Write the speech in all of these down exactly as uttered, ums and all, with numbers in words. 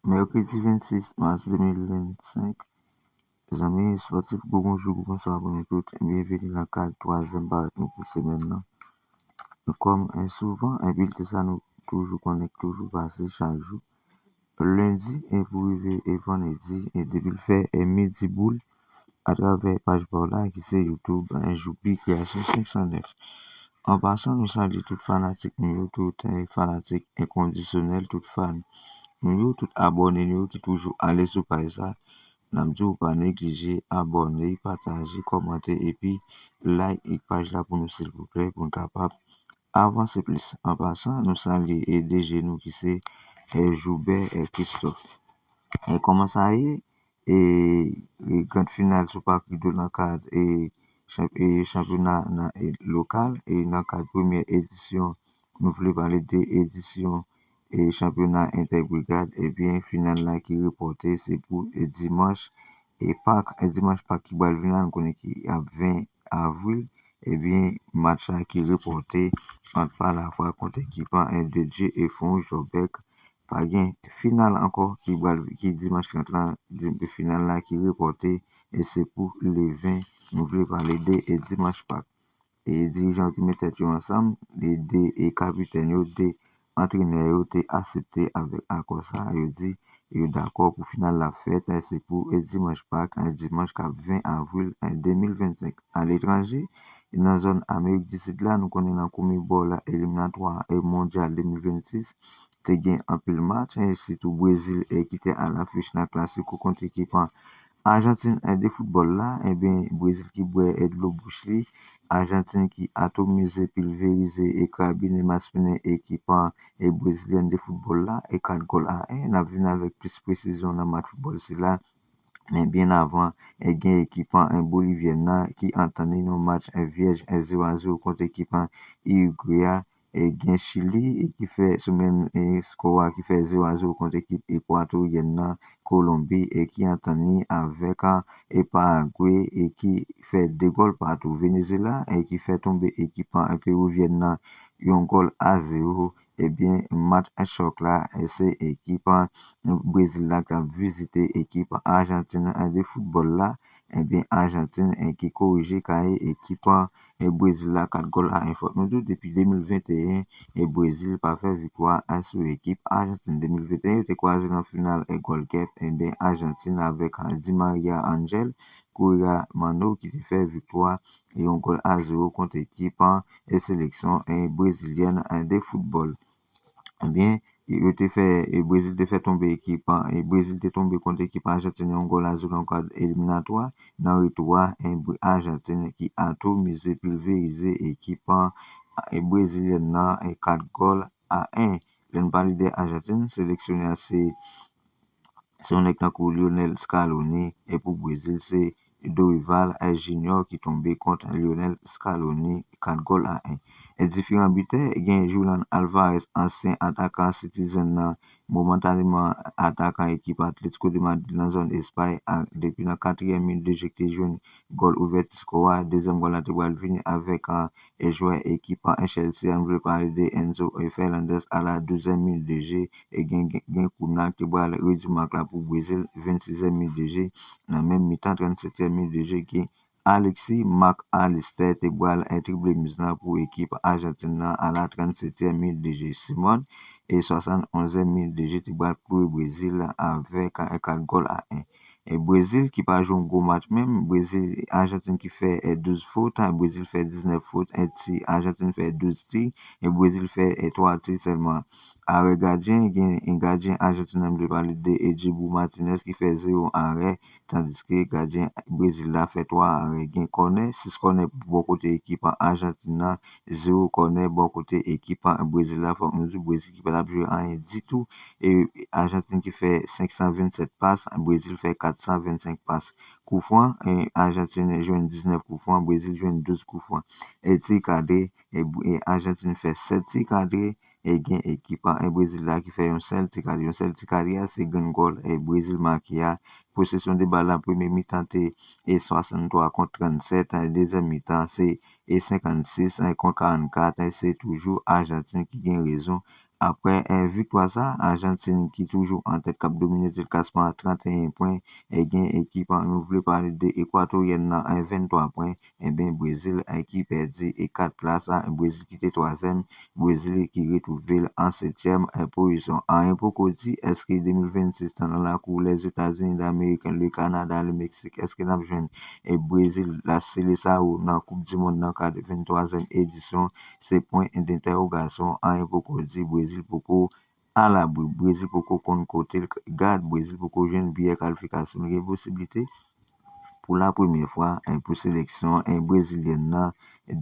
Mèkredi vennsis mas de mil vennsenk. Zanmi espòtif, gwo bonjou, gwo bonswa pou nou tout. Byenveni nan kad twazyèm parèt nou pou semèn nan. Kòm, e, souvan, e, bilten sa nou toujou konnen k toujou pase chak jou. Lendi, e, pou rive, e, vandredi, e, depi l fè, e, midi boul, atravè paj pa w la, ki se YouTube, e, Joupi Kreyasyon senk san nèf. An pasan, nou salye tout fanatik nou yo, tout, e, fanatik enkondisyonèl, tout fan nou yo, tout abòne nou yo ki toujou ale sou paj sa. N ap di w pa neglije abòne, pataje, kòmante, epi like paj la pou nou, silvouplè, pou n kapab avanse plis. An pasan, nou salye, e, D J nou ki se, e, Joubert, e, Christophe. E kòman sa ye? E, e, grand final sou Parc Rideau nan kad, e, chanp-, e, chanpyona nan, e, lokal, e nan kad premyè edisyon, nou vle pale de edisyon, e, chanpyona entèbrigad, ebyen, final la ki repòte, se pou, e, dimanch, e, Pak, e, dimanch Pak ki pral vin la, nou konnen ki ap ven avril, ebyen, match la ki repòte ant Palafwa kont ekip an, e, de Dye e Fon Jòbèk. Pa gen final ankò ki pral, ki dimanch trant lan, di-, final la ki repòte, e se pou le ven, nou vle pale de, e, dimanch Pak. E dirijan yo ki met tèt yo ansanm, e de, e kapitèn yo, de antrenè yo te aksepte avèk akò sa, yo di yo dakò pou final la fèt, e se pou, e dimanch Pak, e dimanch k ap ven avril, e de mil vennsenk. Aletranje, nan zòn Amerik di Sid la, nou konnen nan Kounmebòl eliminatwa, e mondyal de mil vennsis, te gen anpil match, e sitou Brezil, e ki te alafich nan klasiko kont ekip an Ajantin, e de foutbòl la, ebyen, Brezil ki bwè, e dlo bouch li, Ajantin ki atomize, pilverize, e krabinen, maspinen ekip an, e brezilyèn de foutbòl la, e kat gòl a en. N ap vin avèk plis presizyon nan match foutbòl sila, men byen avan, e gen ekip an, e bolivyèn nan ki antann li nan match, e vyèj, e zewo a zewo kont ekip an Irigwe a, e gen Chili, e ki fè sou menm, e skò a ki fè zewo a zewo kont ekip ekwatoryèn nan, Kolonbi, e ki antann li avèk, a, e Paragwe, e ki fè de gòl patou. Venezuela, e ki fè tonbe ekip an, e peruvyèn nan, yon gòl a zewo. Ebyen, match chòk la, e se ekip an, e Brezil la k ap vizite ekip Ajantin nan, e de foutbòl la. Ebyen, Ajantin, e ki korije kay ekip an, e Brezil la kat gòl a en. Fòk nou di w, depi de mil venteyen, e Brezil pa fè viktwa, a, sou ekip Ajantin. De mil venteyen, yo te kwaze nan final, e Gold Cup, ebyen, Ajantin avèk, a, Di Maria Angel, Correa Mano ki te fè viktwa, e yon gòl a zewo kont ekip an, e seleksyon, e brezilyèn, e de foutbòl. Ebyen, yo te fè, e Brezil te fè tonbe ekip an, e Brezil te tonbe kont ekip Ajantin yon gòl a zewo nan kad eliminatwa. Nan retou a, e Bre-, Ajantin ki atomize, pilverize ekip an, e brezilyèn nan, e kat gòl a en. Lè n pale de Ajantin, seleksyonè a se, se yon nèg tankou Lionel Scaloni, e pou Brezil, se Dorival, e, Junior ki tonbe kont Lionel Scaloni, kat gòl a en. E diferan bitè, gen Julian Alvarez, ansyen atakan Citizen nan, momantaneman atakan ekip Atlético de Madrid nan zòn Espay, a, depi nan katriyèm minit de je ki te jwenn gòl ouvèti skò a. Dezyèm gòl la te pral vini avèk, a, e jwè ekip an Chelsea a, nou vle pale de Enzo Fernandez a la douzèm minit de je, e gen, gen, gen kounye a ki te pral redui mak la pou Brezil, vennsizyèm minit de je. Nan menm mitan, trannsetyèm minit de je, gen Alexis Mac Allister te pral, e, triple miz lan pou ekip Ajantin nan a la trannsetyèm minit de je. Simon, e swasannonzèm minit de je, te pral kloure Brezil avèk, e, kat gòl a en. E Brezil ki pa jwe yon gwo match menm, Brezil, Ajantin ki fè, e, douz fot, e, Brezil fè diznèf fot, e ti, Ajantin fè douz ti, e Brezil fè, e, twa ti sèlman. Arè gadyen, gen, e, gadyen Ajantin nan, m vle pale de, e, Dibu Martinez ki fè zewo arè, tandiske gadyen Brezil la fè twa arè. Gen kònè, sis kònè bò kote ekip an Ajantin nan, zewo kònè bò kote ekip an Brezil la. Fòk nou di Brezil ki pa t ap jwe anyen ditou. E Ajantin ki fè senk san vennsèt pas, Brezil fè kat san vennsenk pas. Koufran, e Ajantin jwenn diznèf koufran, Brezil jwenn douz koufran. E ti kadre, e, e Ajantin fè sèt ti kadre, e gen ekip an, e Brezil la ki fè yon sèl ti kadre. Yon sèl ti kadre a, se grenn gòl, e Brezil make a. Posesyon de bal la, premye mitan te, e swasanntwa kont trannsèt, e dezyèm mitan, se, e senkannsis, e kont karannkat, e se toujou Ajantin ki gen rezon. Apre eh, viktwa sa, Ajantin ki toujou an tèt k ap domine tet klasman a trannteyen pwen, e gen ekip an nou vle pale de Ekwatoryen nan eh, venntwa pwen, enben Brezil eh, ki pèdi e kat plas la, Brezil ki te twazyèm, Brezil ki retwouve l an setyèm eh, pozisyon. Anyen poko di, èske de mil vennsis nan lakou Lèzetazini Damerik, le Kanada, le Meksik, èske n ap jwenn e Brezil, la Selesawo nan Koup di Mond nan kad venntwazyèm edisyon, se pwen dentèwogasyon, anyen poko di, Brezil poko alabri, Brezil poko konn kote l gad, Brezil poko jwenn biyè kalifikasyon, l gen posiblite pou la premyè fwa eh, pou seleksyon eh, brezilyèn nan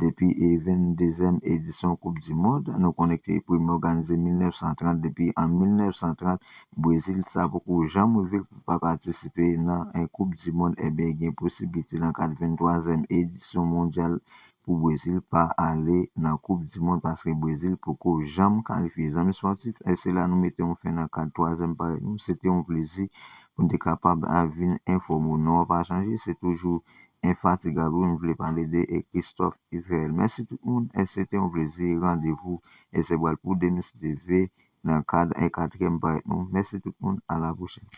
depi eh, venndezyèm edisyon Koup di Mond. Nou konnen ke premye òganize mil nèf san trant, depi an mil nèf san trant, Brezil sa poko janm rive l pou pa patisipe nan eh, Koup di Mond, enben gen posiblite nan kad venntwazyèm edisyon mondyal pou Brezil pa ale nan Koup di Mond paske Brezil poko janm kalifye. Zanmi spòtif, e se la nou mete yon fen nan kad twazyèm parèt nou. Se te yon plezi pou n te kapab a vin enfòme w. Non an pa chanje, se toujou enfatigab, nou vle pale de e Christophe Israël. Mèsi tout moun, e se te yon plezi. Randevou e se pral pou demen si Dye vle nan kad e katriyèm parèt nou. Mèsi tout moun, a la pwochèn.